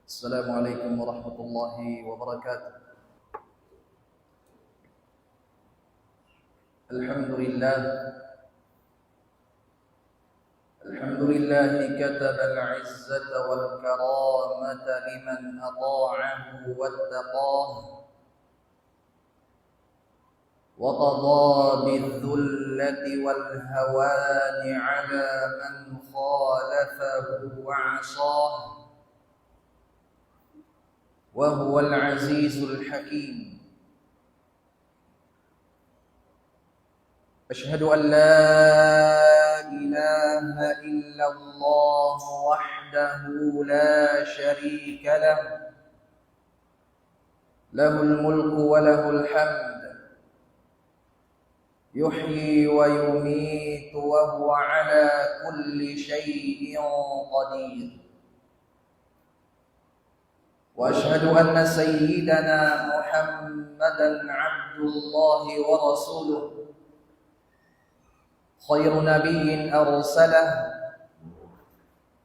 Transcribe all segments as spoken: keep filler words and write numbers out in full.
السلام عليكم ورحمة الله وبركاته. الحمد لله. الحمد لله كتب العزة والكرامة لمن أطاعه واتقاه، وقضى بالذلة والهوان على من خالفه وعصاه، وهو العزيز الحكيم. أشهد أن لا إله إلا الله وحده لا شريك له، له الملك وله الحمد، يحيي ويميت وهو على كل شيء قدير. وأشهد أن سيدنا محمدا عبد الله ورسوله، خير نبي أرسله،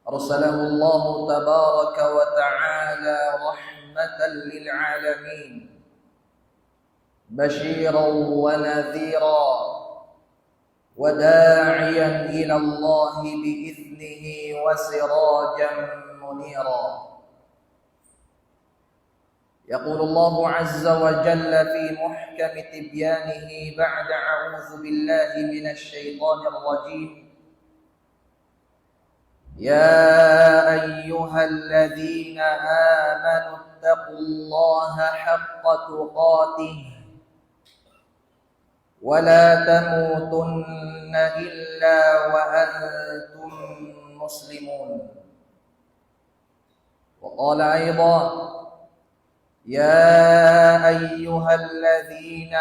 أرسله الله تبارك وتعالى رحمة للعالمين، بشيرا ونذيرا، وداعيا إلى الله بإذنه وسراجا منيرا. يقول الله عز وجل في محكم تبيانه بعد أعوذ بالله من الشيطان الرجيم: يا أيها الذين آمنوا اتقوا الله حق تقاته ولا تموتن إلا وأنتم مسلمون. وقال أيضا: يا أيها الذين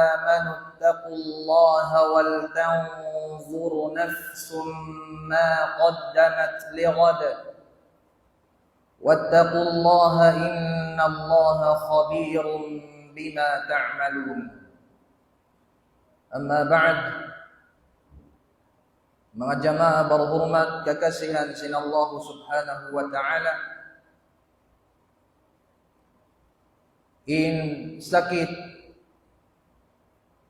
آمنوا اتقوا الله ولتنظر نفس ما قدمت لغد، واتقوا الله إن الله خبير بما تعملون. أما بعد، manga jamaa barhurmat kakasihan sin Allah Subhanahu wa Ta'ala, in sakit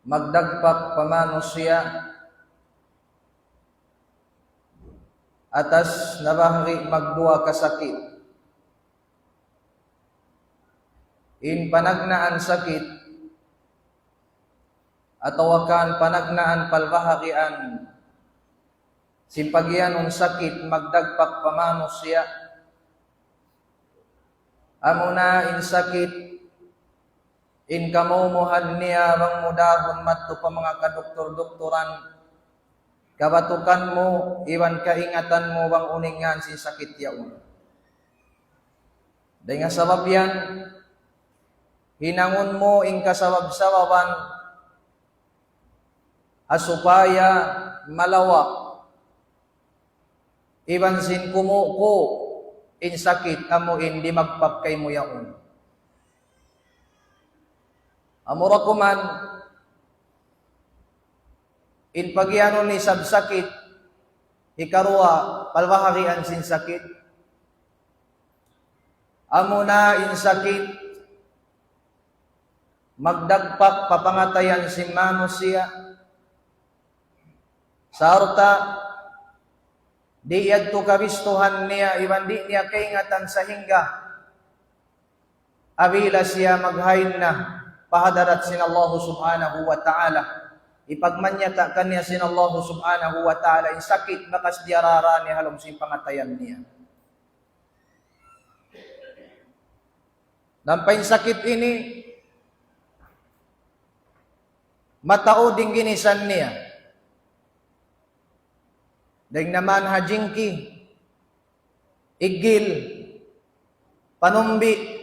magdagpak pa manusiya' atas nabahagi' magduwa kasakit. In panagnaan sakit atawa kan panagnaan palbahagian sin pagiyanun sakit magdagpak pa manusiya', amuna in sakit in kamaumuhan niya bang mu dahun madtu pa manga kaduktur-dukturan, kabatukan mu iban kaingatan mu bang unu in ngan sin sakit yaun. Dayn ha sabab yan, hinangun mu in kasabab-sababan ha supaya malawa' iban sin kumuku' in sakit amu in dimagpak kaymu yaun. Amura kuman in pagiyanun isab sakit, hikaruwa palbahagian sin sakit, amuna in sakit magdagpak pa pangatayan sin manusiya', sarta' di' yadtu kabistuhan niya iban di' niya kaingatan sahingga apabila siya maghain na pa hadarat sin Allah Subhanahu wa Ta'ala, ipagmanyata' kaniya sin Allah Subhanahu wa Ta'ala in sakit bakas diyarara niya ha lawm sin pangatayan niya. Ampa in sakit ini mataud in ginisan niya. Dayn naman ha jingki, iggil, panumbi,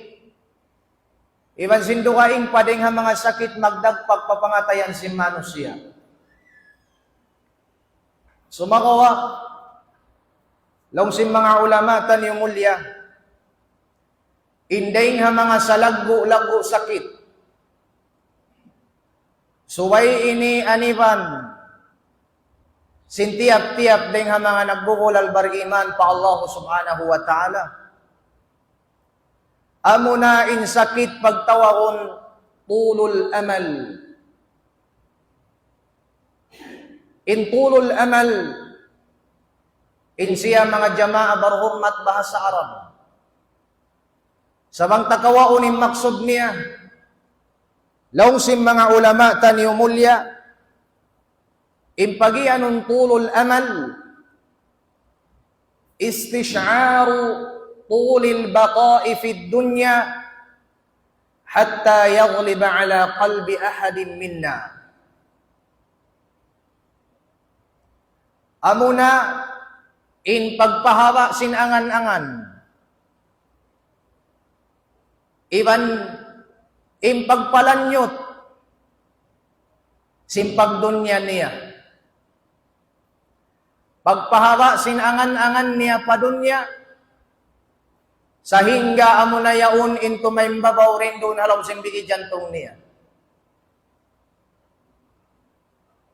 iban sin dugaing pa dayn ha manga sakit magdagpak pa pangatayan sin manusiya'. Sumagawa', laung sin manga ulama taniyu mulliya, in dayn ha manga salaggu'-laggu' sakit, subay ini aniban sin tiyap-tiyap dayn ha manga nagbubulal bariman pa Allah Subhanahu wa Ta'ala. Amuna in sakit pagtawagun tulul amal. In tulul amal, in siya manga jamaa barhurmat bahasa Arab. Sa' bang ta kawaun in maksud niya, laung sin manga ulama taniyu mulliya, in pagiyanun tulul amal, استشعار طول البقاء في الدنيا حتى يغلب على قلب أحد منا. Amuna in pagpahaba' sin angan-angan, iban in pagpalanyut sin pagdunya niya. Pagpahaba' sin angan-angan niya pa dunya, sahingga amuna yaun in tumaimbabaw dayn duun ha lawm sin bigi jantung niya.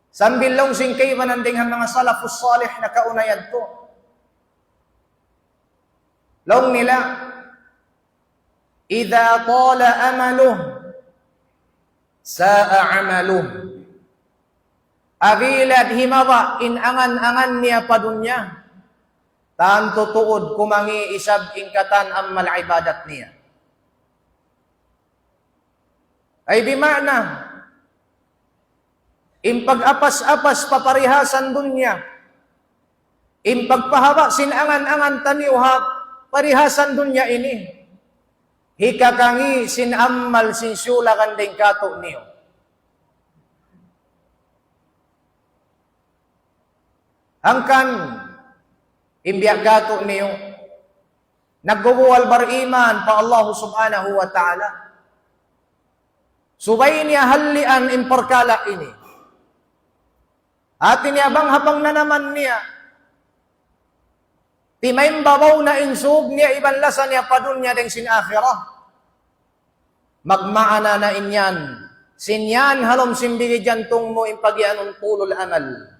Sambil laung sin kaibanan dayn ha manga salafus salih nakauna yadtu. Laung nila, إذا طال أمله ساء عمله. Apabila himaba' in angan-angan niya pa dunya, tantu tuud kumangi' isab in katan amal ibadat niya. Ay bima'na, in pag-apas-apas pa parihasan dunya, in pagpahaba' sin angan-angan taniyu ha parihasan dunya ini, hikakangi' sin amal sin siyulakan dayn kātu'niyu. Hangkan in biya' kātu'niyu, nagguguwal bariman pa Allah Subhanahu wa Ta'ala, subay niya hallian in parkala' ini. Hāti niya bang ha pangnanaman niya, timaimbabaw na in sūg niya iban lasa niya pa dunya dayn sin akhirat. Magmaana na in yan, sin yan ha lawm sin bigi jantung mu in pagiyanun tulul amal.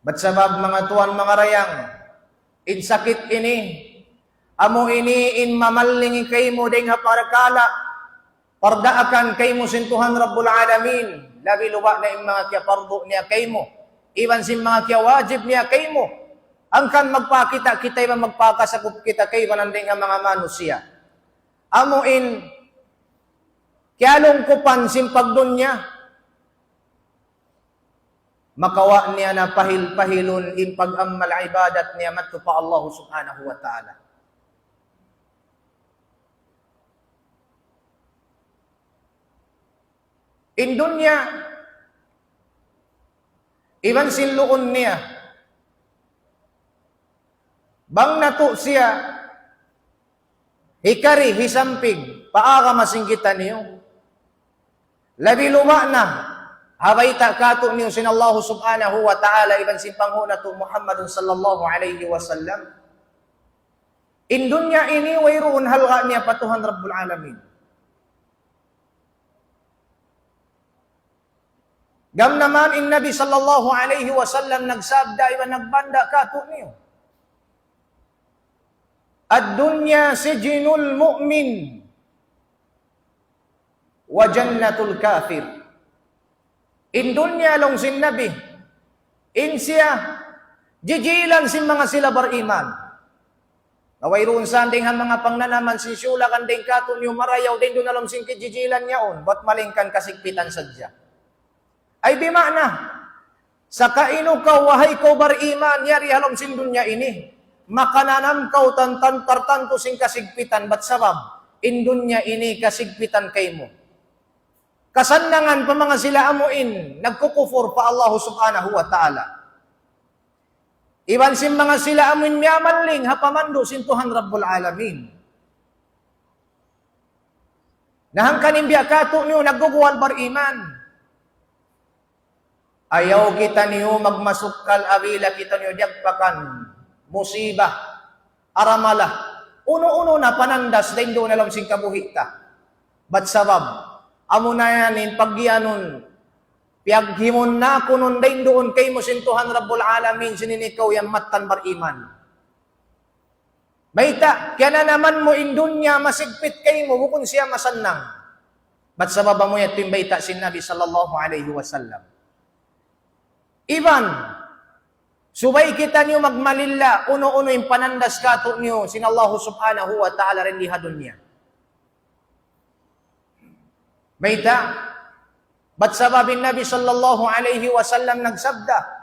Bat sabab manga tuwan manga dayang, in sakit ini, amu ini in mamalling kaymu dayn ha parkala', pardaakan kaymu sin Tuhan Rabbul Alamin, labi luba' na in manga kiyapardu niya kaymu, iban sin manga kiyawajib niya kaymu, hangkan magpakita' kita iban magpakasakup kita kaibanan dayn ha manga manusiya'. Amu in kiyalungkupan sin pagdunya, makawa' niya na pahil-pahilun in pag-amal ibadat niya madtu pa Allah Subhanahu wa Ta'ala. In dunya, iban sin luun niya, bang natu' siya hikari, hisampig, pa agama sin kitaniyu. Labi luba' na, ha bayta' kātu'niyu sin Allah Subhanahu wa Ta'ala, iban sin panghu' natu' Muhammadun sallallahu alayhi wasallam. In dunya ini wayruun halga' niya pa Tuhan Rabbul Alamin. Gam naman in Nabi sallallahu alayhi wasallam nagsabda iban nagbanda' kātu'niyu, الدنيا سجن المؤمن وجنة الكافر. In dunya laung sin Nabi, in siya jijilan sin manga sila bariman. Na wayruun sa dayn ha manga pangnanaman sin siyulakan dayn kātu'niyu marayaw dayn duun ha lawm sin kijijilan yaun, bat malayngkan kasigpitan sadja. Ay bima'na, sakainu kaw, wahai kaw bariman, yari ha lawm sin dunya ini, makananam kaw tan-, tan-, tartantu sin kasigpitan, bat sabab in dunya ini kasigpitan kaymu. Kasannangan pa manga sila amuin nagkukupur pa Allah Subhanahu wa Ta'ala, iban sin manga sila amuin miyamalling ha pamandu' sin Tuhan Rabbul Alamin. Na hangkan in biya' kātu'niyu nagguguwal bariman, ayaw kitaniyu magmasukkal apabila kitaniyu diyagpakan musiba, aramala, unu-unu na panandas dayn duun ha lawm sin kabuhi' ta. Bat sabab, amuna yan in pagiyanun, piyaghimun na kunun dayn duun kaymu sin Tuhan Rabbul Alamin, sin ini kaw yan mattan bariman. Mayta', kiyananaman mu in dunya masigpit kaymu, bukun siya masannang. Bat sabab amu yadtu in bayta' sin Nabi sallallahu alayhi wasallam. Iban, subay kitaniyu magmalilla, unu-unu in panandas kātu'niyu sin Allahu subhanahu wa ta'ala dindi ha dunya. Mayta', bat sabab in Nabi sallallahu alayhi wasallam nagsabda,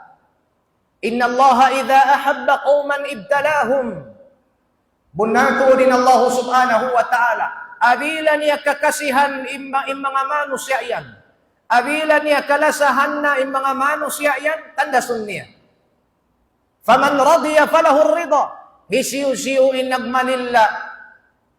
إن الله إذا أحب قوما ابتلاهم. Bunnal tuud in Allahu subhanahu wa ta'ala, apabila niya kakasihan in ma-, in manga manusiya' yan, apabila niya kalasahan na in manga manusiya' yan, tandasun niya. فمن رضي فله الرضا. Hisiyu-siyu in nagmalilla,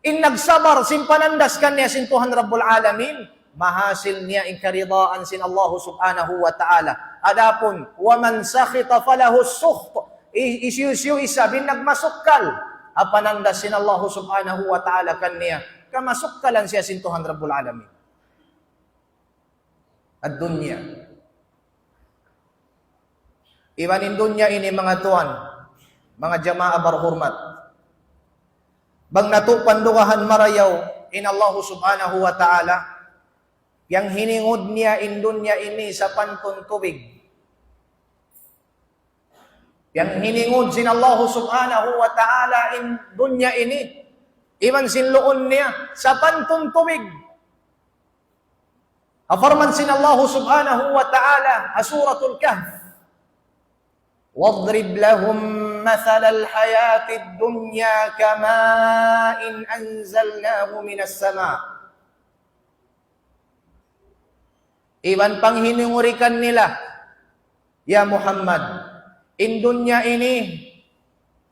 in nagsabar sin panandas kaniya sin Tuhan Rabbul Alamin, mahasil niya in karidaan sin Allahu subhanahu wa ta'ala. Adapun, ومن سخط فله السخط. I-, hisiyu-siyu isab in nagmasukkal ha panandas sin Allahu subhanahu wa ta'ala kaniya, kamasukkalan siya sin Tuhan Rabbul Alamin. Ad-dunya. Iban in dunya ini, manga tuwan, manga jamaa barhurmat. Bang natu' pandugahan marayaw in Allahu subhanahu wa ta'ala, piyanghingud niya in dunya ini sapantun tubig. Piyanghingud sin Allahu subhanahu wa ta'ala in dunya ini, iban sin luun niya, sapantun tubig. Parman sin Allahu subhanahu wa ta'ala ha Suratul Kahf, واضرب لهم مثل الحياة الدنيا كماء أنزلناه من السماء. Iban panghininguri kanila, ya Muhammad, in dunya ini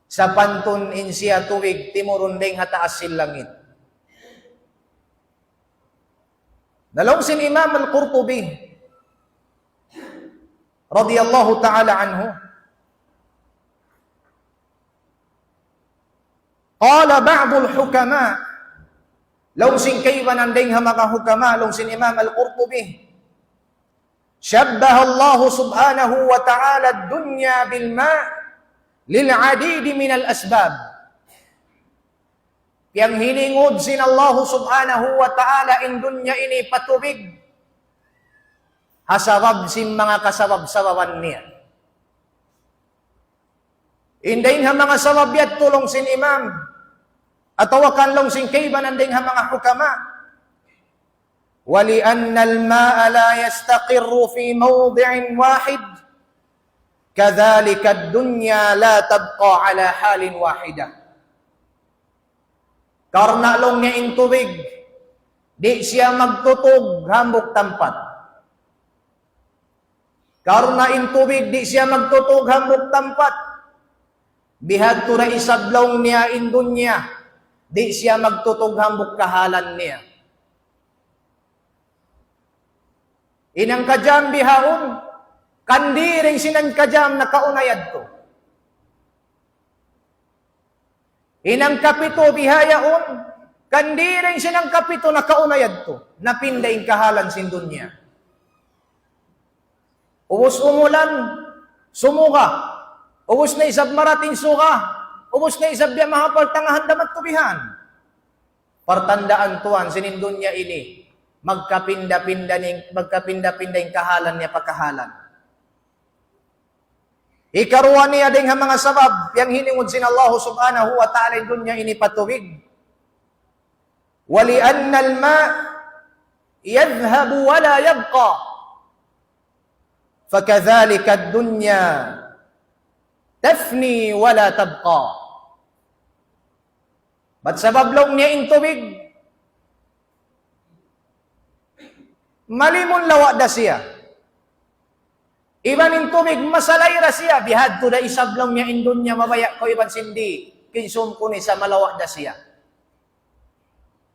sapantun in siya tubig timurun dayn ha taas sin langit. Laung sin Imam Al-Qurtubi radiyallahu ta'ala anhu, قال بعض الحكماء, laung sin kaibanan dayn ha manga hukama, laung sin Imam Al-Qurtubi, شبه الله سبحانه وتعالى الدنيا بالماء للعديد من الأسباب. Piyanghingud sin Allahu subhanahu wa ta'ala in dunya ini pa tubig, ha sabab sin manga kasabab-sababan niya. In dayn ha manga sabab yadtu, laung sin imam, atawa kan laung sin kaibanan dayn ha manga hukama, ولأن الماء لا يستقر في موضع واحد، كذلك الدنيا لا تبقى على حال واحدة. Karna' laung niya in tubig, di' siya magtutug hambuuk tampat. Karna' in tubig di' siya magtutug hambuuk tampat, bihadtu da isab laung niya in dunya, di' siya magtutug hambuuk kahalan niya. In hangka jam bihaun, kan dī dayn sin hangka jam nakauna yadtu. In hangka pitu bihaun, kan dī dayn sin hangka pitu nakauna yadtu, napinda in kahalan sin dunya. Ubus umulan, sumuga. Ubus na isab marating suga. Ubus na isab biya' mahapal tangahan damat tubihan. Partandaan tuwan sin in dunya ini, magkapinda-pinda in, magkapinda-pinda in kahalan niya pa kahalan. Hikaruwa niya dayn ha manga sabab, piyanghingud sin Allah subhanahu wa ta'ala in dunya ini pa tubig. ولأن الماء يذهب ولا يبقى، فكذلك الدنيا تفني ولا تبقى. Bat sabab laung niya in tubig, malimun lawa' da siya. Iban in tubig, masalay da siya. Bihadtu da isab laung niya in dunya mabaya' kaw iban sin di', kinsum kunu' sa malawa' da siya.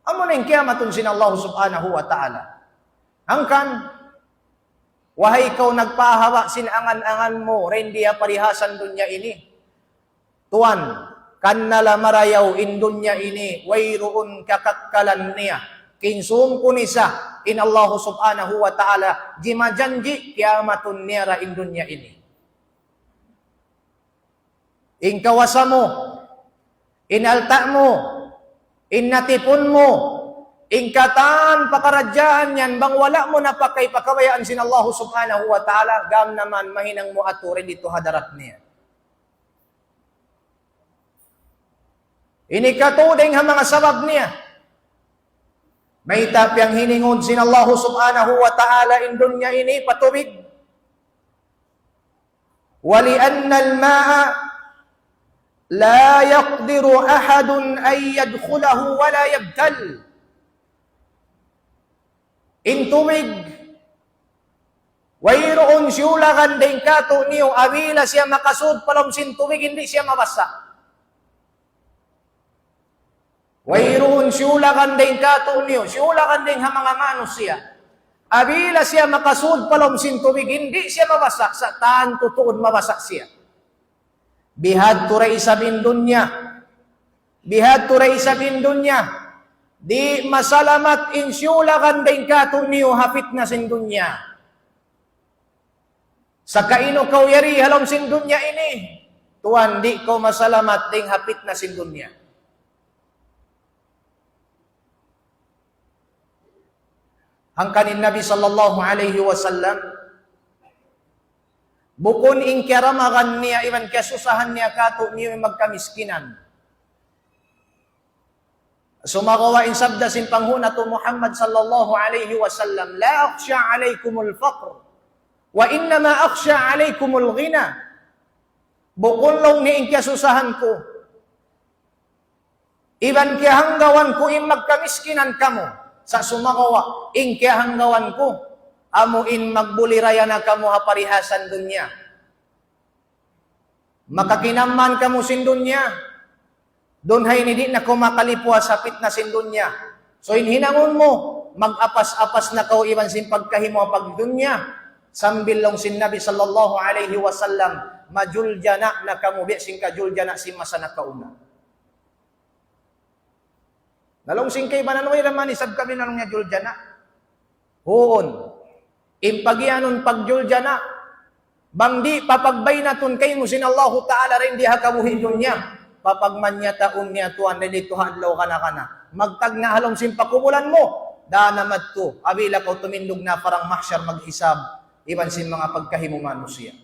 Amu na in kiyamatun sin Allah subhanahu wa ta'ala. Hangkan, wahai kaw nagpahaba' sin angan-angan mu, dayn di ha parihasan dunya ini. Tuwan, kannala marayaw in dunya ini, wayruun kakakkalan niya. Kinsum kunu' sa, in Allah subhanahu wa ta'ala, jimajanji', kiyamatun niya da in dunya ini. In kawasa mu, In alta' mu, in natipun mu, in katan pakaradjaan yan, bang wala' mu na pakay pa kabayaan sin Allah subhanahu wa ta'ala, gam naman mahinang mu aturin didtu ha hadarat niya. Ini katu' dayn ha manga sabab niya. Mayta' piyanghiningud sin Allah subhanahu wa ta'ala in dunya ini pa tubig. ولأن الماء لا يقدر أحد أن يدخله ولا يبتل. In tubig, wayruun siyulagan dayn kātu'niyu, apabila siya makasud pa lawm sin tubig, di' siya mabasa'. Wayruun siyulagan dayn kātu'niyu, siyulagan dayn ha manga manusiya'. Apabila siya makasud pa lawm sin tubig, di' siya mabasa', sa' tantu tuud mabasa' siya. Bihadtu da isab in dunya. Bihadtu da isab in dunya. Di' masalamat in siyulagan dayn kātu'niyu ha pitna sin dunya. Sa' kainu kaw yari ha lawm sin dunya ini, tuwan, di' kaw masalamat dayn ha pitna sin dunya. Hangkan in Nabi sallallahu alayhi wasallam, bukun in kiyaramagan niya iban kiyasusahan niya kātu'niyu in magkamiskinan. Sumagawa' in sabda sin panghu' natu' Muhammad sallallahu alayhi wasallam, لا أخشى عليكم الفقر وإنما أخشى عليكم الغنى. Bukun laung niya in kiyasusahan ku iban kiyahanggawan ku in magkamiskinan kamu. Sa' sumagawa', in kiyahanggawan ku, amu in magbuliraya na kamu ha parihasan dunya. Makakinamman kamu sin dunya. Duun ha ini di' na kaw makalipuas ha pitna sin dunya. So in hinangun mu, mag-apas-apas na kaw iban sin pagkahi mu ha pagdunya. Sambil laung sin Nabi sallallahu alayhi wasallam, majuljana na kamu biya' sin kajuljana sin masa nakauna. Na laung sin kaibanan, way da man isab kami na laung niya juljana. Huun. In pagiyanun pagjuljana, bang di' papagbaynatun kaymu sin Allahu Ta'ala dayn di ha kabuhi' dunya, papagmanyataun niya tuwan dayn didtu ha adlaw kana-kana. Magtagna' ha lawm sin pakubulan mu, da na madtu, apabila kaw tumindug na parang mahsyar maghisab, iban sin manga pagkahi mu manusiya'.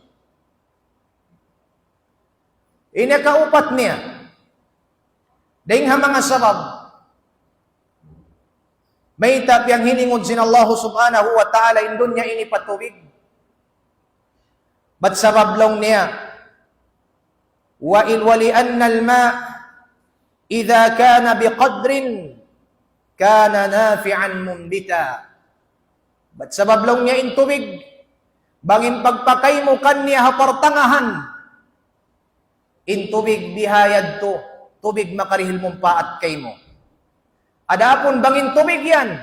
Ini kaupat niya. Dayn ha manga sabab, mayta' piyanghiningud sin Allahu subhanahu wa ta'ala in dunya ini pa tubig. Bat sabab laung niya, وإن، ولأن الماء إذا كان بقدر كان نافعا منبتا. Bat sabab laung niya in tubig, bang in pagpakay mu kaniya ha partangahan, in tubig biha yadtu, tubig makarihil mumpaat kaymu. Adapun bang in tubig yan,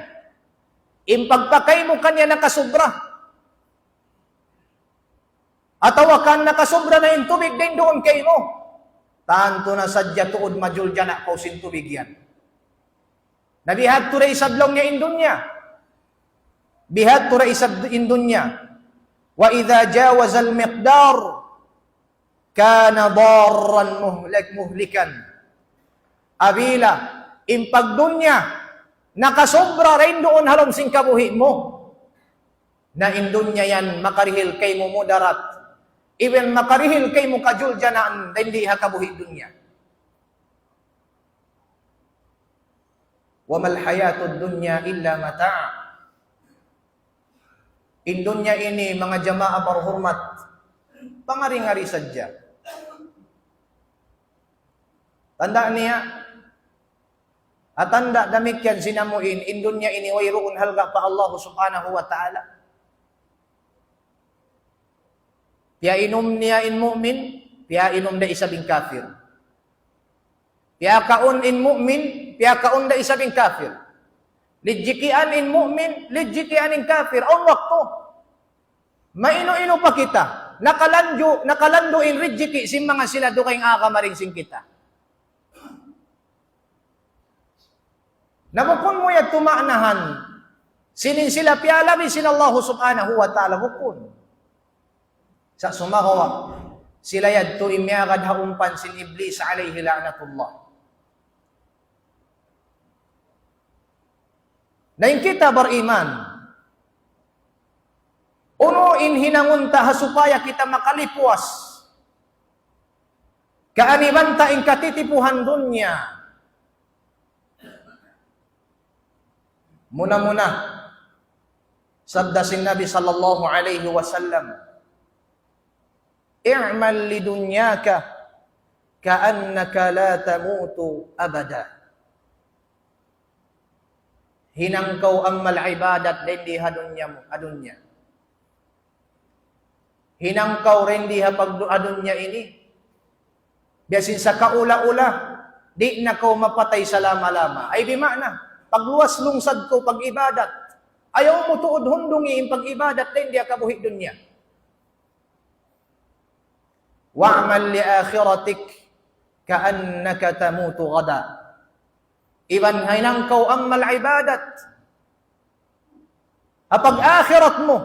in pagpakay mu kaniya nakasubra, atawa kan nakasubra na in tubig dayn duun kaymu, tantu na sadja tuud majuljana' kaw sin tubig yan. Na bihadtu da isab laung niya in dunya. Bihadtu da isab in dunya. وإذا جاوز المقدار كان ضارا مهلك، مهلكا. Apabila in pagdunya nakasubra dayn duun ha lawm sin kabuhi' mu, na in dunya yan makarihil kaymu mudarat, iban makarihil kaymu kajuljanaan dayn di ha kabuhi' dunya. وما الحياة الدنيا إلا متاع. In dunya ini, manga jamaa barhurmat, pangari-ngari sadja. Tanda' niya, ha tanda' damikkiyan sin amu in, in dunya ini wayruun halga' pa Allah subhanahu wa ta'ala. Piyainum niya in mu'min, piyainum da isab in kafir. Piyakaun in mu'min, piyakaun da isab in kafir. Lijikian in mu'min, lijikian in kafir. Awn waktu, mainu-inu pa kita. Nakalandu', nakalandu' in rijiki sin manga sila dugaing agama dayn sin kita. Na bukun mu yadtu maanahan sin in sila piyalabi sin Allah subhanahu wa ta'ala, bukun. Sa' sumagawa', sila yadtu in miyagad ha umpan sin Iblis alayhi la'natullah. Na in kita bariman, unu in hinangun ta ha supaya kita makalipuas kaaniban ta in katitipuhan dunya? Muna-muna, sabda sin Nabi sallallahu alayhi wasallam, "اعمل لدنياك كأنك لا تموت أبدا." Hinang kaw amal ibadat dayn di ha dunya mu, ha dunya. Hinang kaw dayn di ha pagdu-, ha dunya ini. Biya' sin sa kaula-ula, di' na kaw mapatay salama-lama. Ay bima'na, pagluwas lungsad kaw pag-ibadat. Ayaw mu tuud hundungi in pag-ibadat dayn di ha kabuhi' dunya. واعمل لآخرتك كأنك تموت غدا. Iban hinang kaw amal ibadat ha pag-akhirat mu,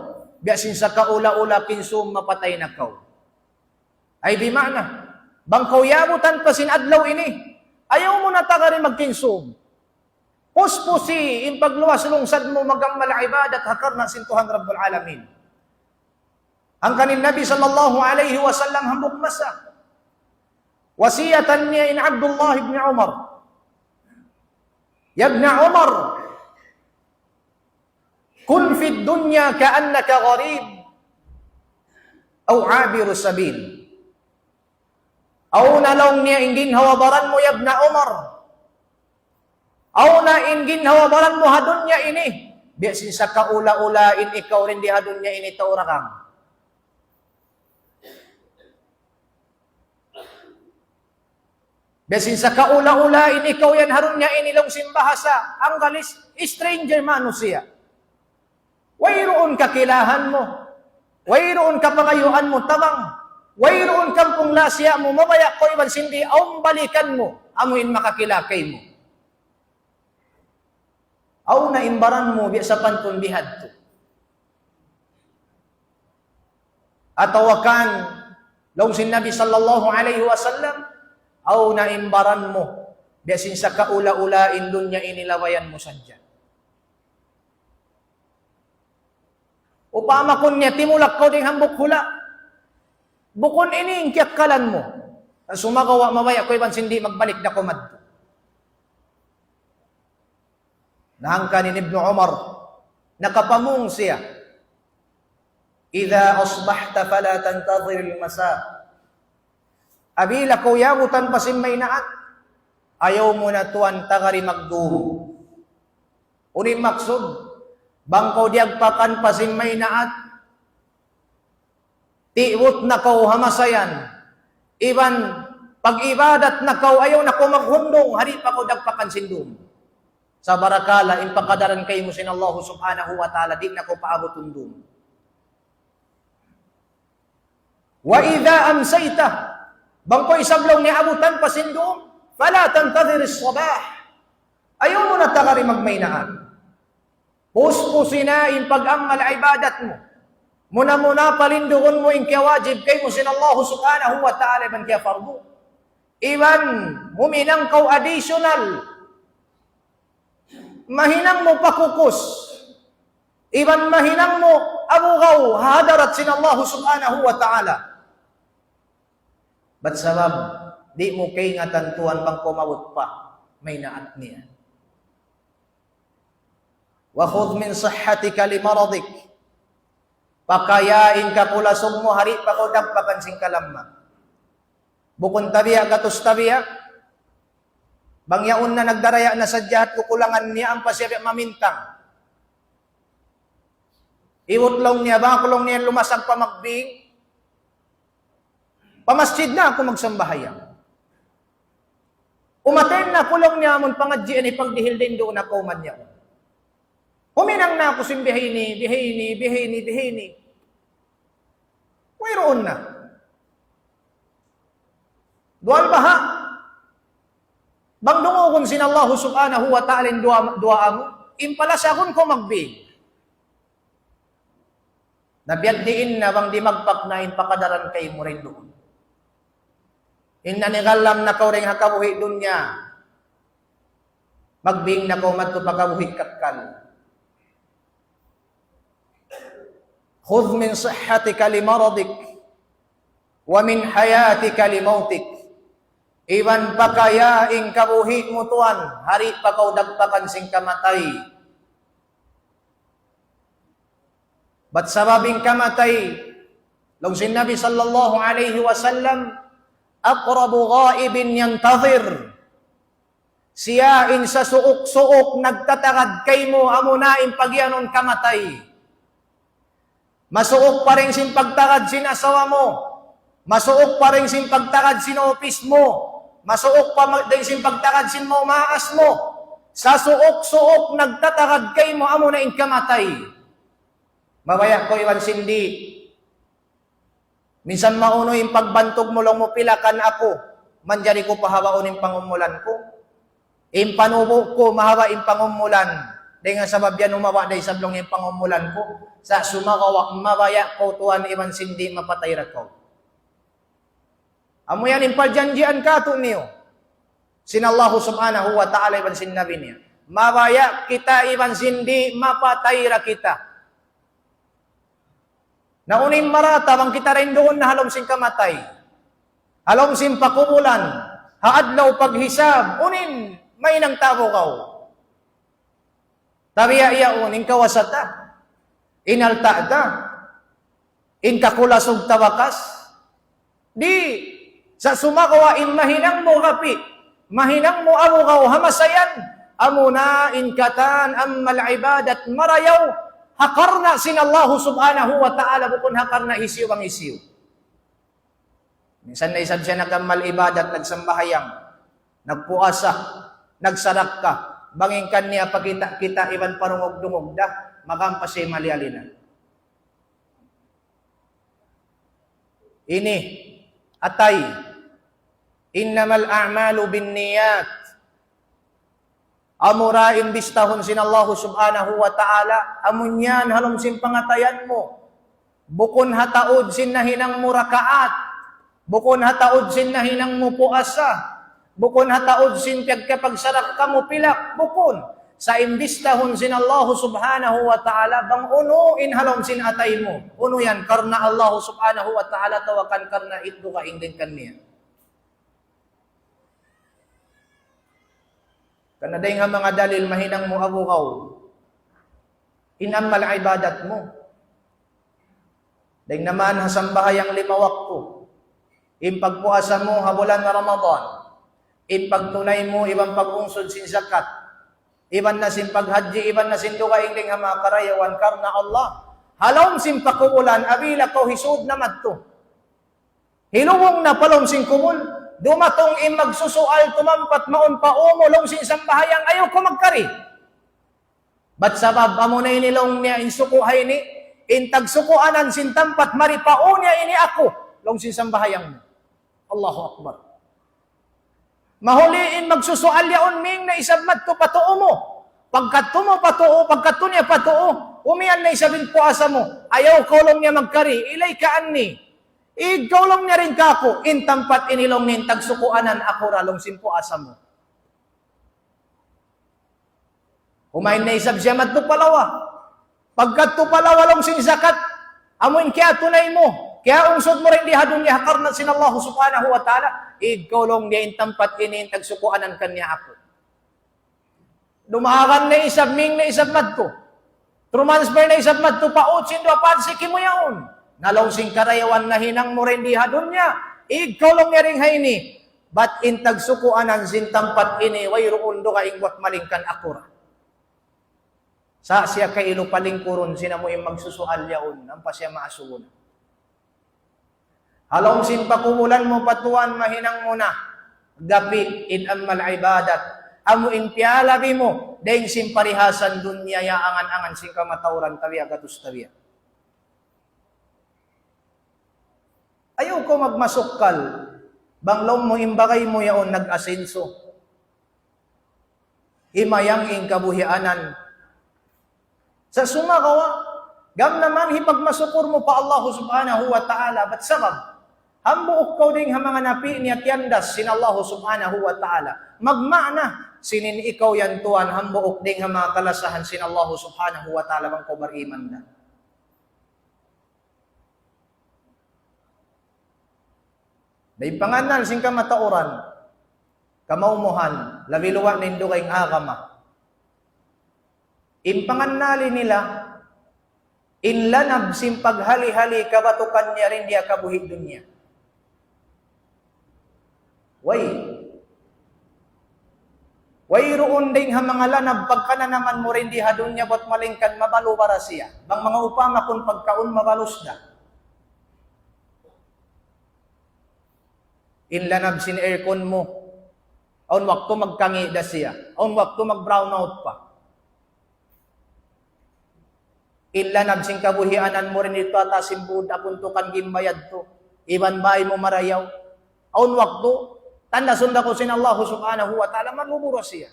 biya' sin sa kaula-ula kinsum mapatay na kaw. Ay bima'na, bang kaw yabutan pa sin adlaw ini, ayaw mu na tagari magkinsum. Puspusi in pagluwas lungsad mu mag-amal ibadat ha karna' sin Tuhan Rabbul Alamin. Hangkan in Nabi sallallahu alayhi wasallam hambuuk masa, wasiyatan niya in Abdullah ibn Umar, "يا ابن عمر، كن في الدنيا كأنك غريب أو عابر سبيل." Awn na laung niya in ginhawa-baran mu, ya Ibn Umar. Awn na in ginhawa-baran mu ha dunya ini. Biya' sin sa kaula-ula in ikaw dayn di ha dunya ini tau dagang. Biya' sin sa kaula-ula in ikaw yan ha dunya ini laung sin bahasa Anggalis, stranger manusiya'. Wayruun kakilahan mu. Wayruun kapangayuan mu tabang. Wayruun kampung lasiya' mu, mabaya' kaw iban sin di' awn balikan mu, amu in makakila kaymu. Awn na in baran mu biya' sapantun bihadtu. Atawa kan, laung sin Nabi sallallahu alayhi wasallam, awn na in baran mu biya' sin sa kaula-ula in dunya ini labayan mu sadja. Upama kun niya timulak kaw dayn hambuuk hula', bukun ini in kiyakkalan mu. Sumagawa' mabaya' kaw iban sin di' magbalik da kaw madtu. Na hangkan in Ibnu Umar, nakapamung siya, إذا أصبحت فلا تنتظر المساء. Apabila kaw yabutan pa sin maynaat, ayaw mu na tuwan tagari magdum. Unu in maksud, bang kaw diyagpakan pa sin maynaat, tiwut na kaw ha masa yan. Iban pag-ibadat na kaw, ayaw na kaw maghundung, ha di' pa kaw dagpakan sin dum. Sa' barakala', in pakadaran kaymu sin Allah subhanahu wa ta'ala, di' na kaw paabutun dum. وإذا أمسيت, bang kaw isab laung niya abutan pa sin dum, فلا تنتظر الصباح. Ayaw mu na tagari magmaynaat. Puspusi na in pag-amal ibadat mu. Muna-muna palindugun mu in kiyawajib kaymu sin Allah subhanahu wa ta'ala iban kiyafardu. Iban huminang kaw additional. Mahinang mu pakukus. Iban mahinang mu abugaw ha hadarat sin Allah subhanahu wa ta'ala. Bat sabab, di' mu kaingatan tuwan bang kaw maabut pa maynaat niya. وخذ من صحتك لمرضك. Pakaya in kakulasug mu ha di' pa kaw dagpakan sin kalamma. Bukun tabiya' gatus tabiya'. Bang yaun na nagdaraya na sadja ha kakulangan niya ampa siya biya' mamintang. Iwut laung niya, bang aku laung niya lumasag pa magbing. Pa masjid na aku magsambahayang. Umaten na aku laung niya amun pangadjian, ipagdihil dayn duun na kawman niya. Huminang na aku sin bihaini, bihaini, bihaini, bihaini. Wayruun na. Duwal baha'. Bang dungugun sin Allah subhanahu wa ta'ala in duwaa, duwaa mu, in palasagun kaw magbing. Na biya' diin na bang dimagpak na in pakadaran kaymu dayn duun. In nanighallam na kaw dayn ha kabuhi' dunya. Magbing na kaw madtu pa kabuhi' kakkal. خذ من صحتك لمرضك ومن حياتك لموتك. Iban pakaya in kabuhi' mu tuwan, ha di' pa kaw dagpakan sin kamatay. Bat sabab in kamatay, laung sin Nabi sallallahu alayhi wasallam, أقرب غائب ينتظر. Siya in sasuuk-suuk nagtatagad kaymu, amuna in pagiyanun kamatay. Masuuk pa dayn sin pagtagad sin asawa mu. Masuuk pa dayn sin pagtagad sin upis mu. Masuuk pa ma-, dayn sin pagtagad sin maumaas mu. Sasuuk-suuk nagtatagad kaymu, amuna in kamatay. Mabaya' kaw iban sin di'. Minsan maunu in pagbantug mu, laung mu pilakan aku, manjari ku pahabaun in pangumulan ku. In panubu' ku, mahaba' in pangumulan. Dayn ha sabab yan humaba' da isab, laung, in pangumulan ku. Sa' sumagawa', mabaya' kaw tuwan iban sin di' mapatay da kaw. Amu yan in parjanjian katu' niyu sin Allahu subhanahu wa ta'ala iban sin Nabi niya. Mabaya' kita iban sin di' mapatay da kita. Na unu in marata bang kita dayn duun na ha lawm sin kamatay, ha lawm sin pakubulan, ha adlaw paghisab, unu in mahinang ta, abu kaw? Tabiya' yaun in kawasa ta, in alta' ta, in kakulasug ta bakas. Di', sa' sumagawa' in mahinang mu gapi', mahinang mu, abu kaw, ha masa yan, amuna in katan amal ibadat marayaw, ha karna' sin Allahu subhanahu wa ta'ala, bukun ha karna' hisiyu bang hisiyu. Minsan na isab siya nag-amal ibadat, nagsambahayang, nagpuasa, nagsadakka, bang in kaniya pakita'-kita' iban parungug-dungug da, magampa siya maliyali na. Ini, atay. إنما الأعمال بالنيات. Amura in bistahun sin Allahu subhanahu wa ta'ala, amu yan ha lawm sin pangatayan mu. Bukun ha taud sin nahinang mu rakaat. Bukun ha taud sin nahinang mu puasa. Bukun ha taud sin piyagkapagsadakka mu pilak. Bukun. Sa' in bistahun sin Allahu subhanahu wa ta'ala, bang unu in ha lawm sin atay mu. Unu yan, karna' Allahu subhanahu wa ta'ala, atawa kan karna' in dugaing dayn kaniya. Karna' dayn ha manga dalil mahinang mu, abu kaw, in amal ibadat mu. Dayn naman ha sambahayang lima waktu, in pagpuasa mu ha bulan Ramadan, in pagtunay mu iban pag-ungsud sin zakat, iban na sin paghajji, iban na sin dugaing dayn ha manga karayawan karna' Allah. Ha lawm sin pakubulan, apabila kaw hisūd na madtu, hilubung na pa lawm sin kubul, dumatung in magsusual, tumampat mawn pa ū mu, laung sin sambahayang, ayaw kaw magkari. Bat sabab amu na ini, laung niya, in suku' ha ini, in tagsukuanan sin tampat mari pa ū niya ini aku, laung sin sambahayang mu. Allahu Akbar. Mahuli in magsusual yaun, mīng na isab madtu pa tuu mu. Pagkadtu mu pa tuu, pagkadtu niya pa tuu, umiyan na isab in puasa mu. Ayaw kaw, laung niya, magkari, إليك عني. Ig kaw, laung niya, dayn kāku', in tampat ini, laung niya, in tagsukuanan aku ra, laung sin puasa mu. Umayn na isab siya madtu pa lawa. Pagkadtu pa lawa, laung sin zakat, amu in kiyatunay mu, kiyaungsud mu dayn di ha dunya ha karna' sin Allah subhanahu wa ta'ala, ig kaw, laung niya, in tampat ini in tagsukuanan kaniya aku. Dumagan na isab, mīng na isab madtu. Trumansfer na isab madtu pa ū sin duwa pansiki mu yaun. Na laung sin karayawan nahinang mu dayn di ha dunya, ig kaw, laung niya, dayn ha ini. Bat in tagsukuanan sin tampat ini, wayruun dugaing buwat malaingkan aku ra. Sa' siya kailu palingkurun sin amu in magsusual yaun, ampa siya maasubu na. Ha lawm sin pakubulan mu pa tuwan, mahinang mu na gapi' in amal ibadat, amu in piyalabi mu dayn sin parihasan dunya, ya angan-angan sin kamatauran, tabiya' gatus tabiya'. Ayaw kaw magmasukkal, bang laung mu in bagay mu yaun nag-asenso. Himayang in kabuhianan. Sa' sumagawa', gam naman hipagmasukur mu pa Allah subhanahu wa ta'ala, bat sabab, hambuuk kaw dayn ha manga napi' niya tiyandas sin Allah subhanahu wa ta'ala. Magmaana, sin in ikaw yan tuwan, hambuuk dayn ha manga kalasahan sin Allah subhanahu wa ta'ala, bang kaw bariman da. Na in pangannal sin kamatauran, kamaumuhan, labi luwa' na in dugaing agama. In pangannali nila, in lanab sin paghali-hali kabatukan niya dayn di ha kabuhi' dunya. Way. Wayruun dayn ha manga lanab pagkananaman mu dayn di ha dunya bat malaingkan mabalu ba da siya. Bang manga upama kun pagkaun mabalus da. In lanab sin aircon mu. Awn waktu magkangi' da siya. Awn waktu mag-brownout pa. In lanab sin kabuhianan mu dayn didtu ha taas sin bud, abuntukan gimbayad tu. Iban bāy mu marayaw. Awn waktu, tandasun da kaw sin Allah subhanahu wa ta'ala, malubu da siya.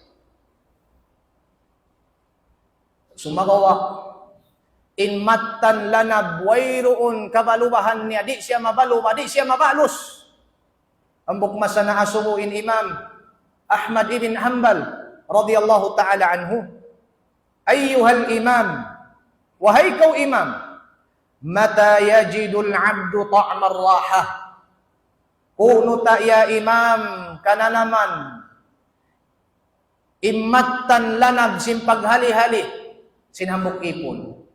Sumagawa', in mattan lanab wayruun kabalubahan niya, di' siya mabalu ba, di' siya mabalus. Hambuuk masa naasubu in Imam Ahmad ibn Hanbal radiyallahu ta'ala anhu. Ayyuhal imam, wahai kaw imam, mata yajidul abdu ta'mar raha. Ku'nu ta ya imam kananaman in mattan lanab sin paghali-hali sin hambuuk ipun.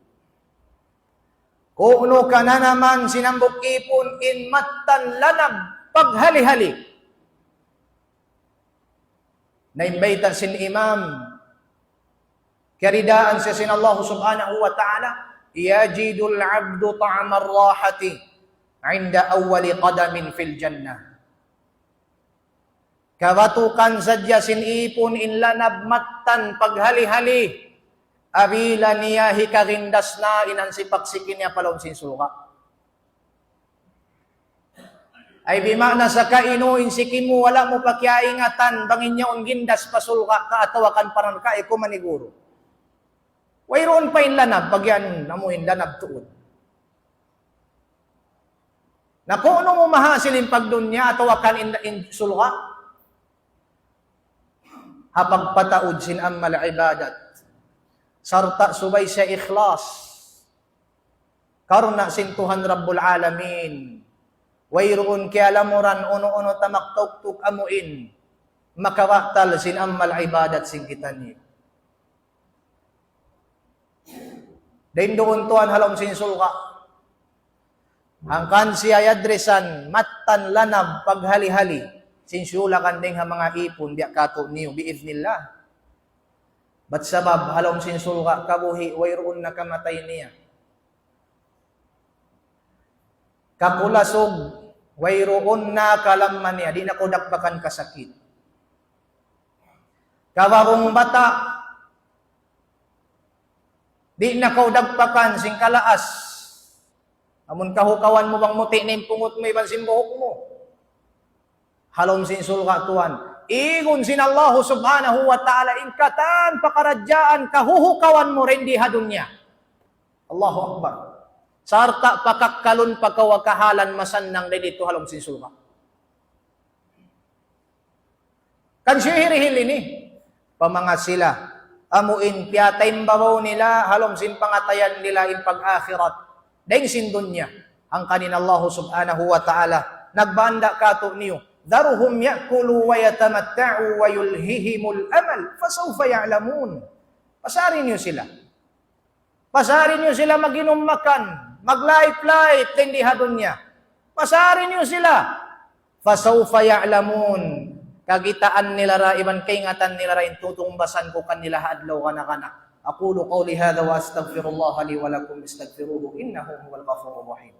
Ku'nu kananaman sin hambuuk ipun in mattan lanab paghali-hali. Na in bayta' sin imam, kiyaridaan siya sin Allah subhanahu wa ta'ala, yajidul abdu ta'mar rahati inda awwali qadamin fil jannah. Kabatukan sadja sin ipun in lanab mattan paghali-hali, apabila niya hikagindas na in hansipak siki niya pa lawm sin surga'. Ay bima'na sa kainu in siki mu wala' mu pa kiyaingatan bang in yaun gindas pa surga' ka atawa kan pa narka', ay kumaniguru. Wayruun pa in lanab, pag yan amu in lanab tuud. Na ku'nu mu mahasil in pagdunya atawa kan in, in surga'? Ha pagpataud sin amal ibadat. Sarta' subay siya ikhlas. Karna' sin Tuhan Rabbul Alamin. Wayruun kiyalamuran unu-unu tamak tuktuk amuin makabatal sin amal ibadat sin kitaniyu. Dayn duun tuwan ha lawm sin surga'. Hangkan siya yadrisan mattan lanab paghali-hali sin sulakan dayn ha manga ipun biya' katu' niyu bi'iznillah. Bat sabab ha lawm sin surga' kabuhi' wayruun na kamatay niya. Kakulasug wayruun na kalamma niya, di' na kaw dagpakan kasakit. Kawagung bata', di' na kaw dagpakan sin kalaas. Amun kahukawan mu bang muti' na in pungut mu iban sin buhuk mu. Ha lawm sin surga' tuwan. Igun sin Allahu subhanahu wa ta'ala in katan pakaradjaan kahuhukawan mu dayn di ha dunya. Allahu Akbar. Sarta' pakakkalun pa kaw ha kahalan masannang dayn didtu ha lawm sin surga'. Kan siya hirihil ini, pa manga sila, amu in piyataimbabaw nila, ha lawm sin pangatayan nila in pag-akhirat. Dayn sin dunya, hangkan in Allahu subhanahu wa ta'ala, nagbanda' katu' niyu, ذرهم يأكلوا ويتمتعوا ويلههم الأمل فسوف يعلمون. Pasari niyu sila. Pasari niyu sila mag-inum makan, mag-life-life dayn di ha dunya. Pasari niyu sila. فسوف يعلمون. Kakitaan nila ra, iban kaingatan nila ra in tutungbasan ku kanila ha adlaw gana-gana. أقول قولي هذا وأستغفر الله لي ولكم استغفروه إنه هو الغفور الرحيم.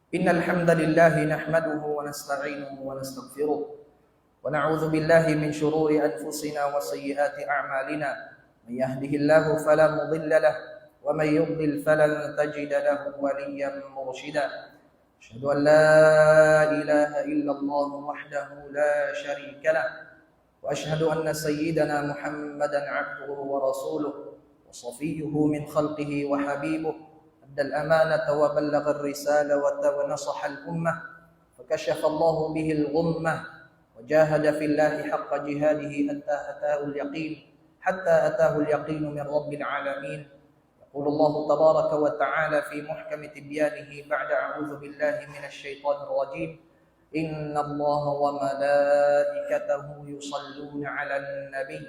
إن الحمد لله نحمده ونستعينه ونستغفره، ونعوذ بالله من شرور أنفسنا وسيئات أعمالنا. من يهده الله فلا مضل له، ومن يضلل فلن تجد له وليا مرشدا. أشهد أن لا إله إلا الله وحده لا شريك له، وأشهد أن سيدنا محمدا عبده ورسوله وصفيه من خلقه وحبيبه، أدى الأمانة وبلغ الرسالة وت-، ونصح الأمة، فكشف الله به الغمة، وجاهد في الله حق جهاده حتى أتاه اليقين، حتى أتاه اليقين من رب العالمين. يقول الله تبارك وتعالى في محكم تبيانه بعد أعوذ بالله من الشيطان الرجيم: إن الله وملائكته يصلون على النبي،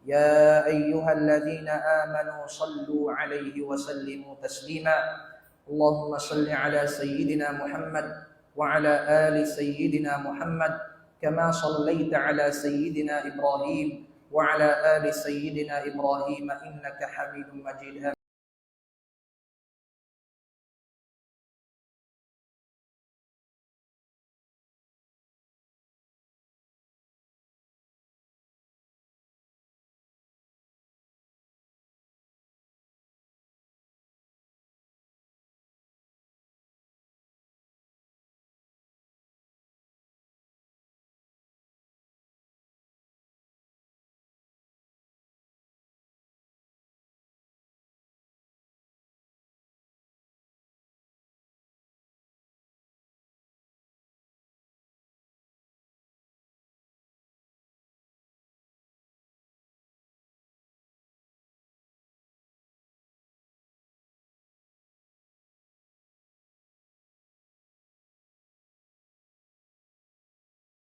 يا أيها الذين آمنوا صلوا عليه وسلموا تسليما. اللهم صل على سيدنا محمد وعلى آل سيدنا محمد كما صليت على سيدنا إبراهيم وعلى آل سيدنا إبراهيم إنك حميد مجيد.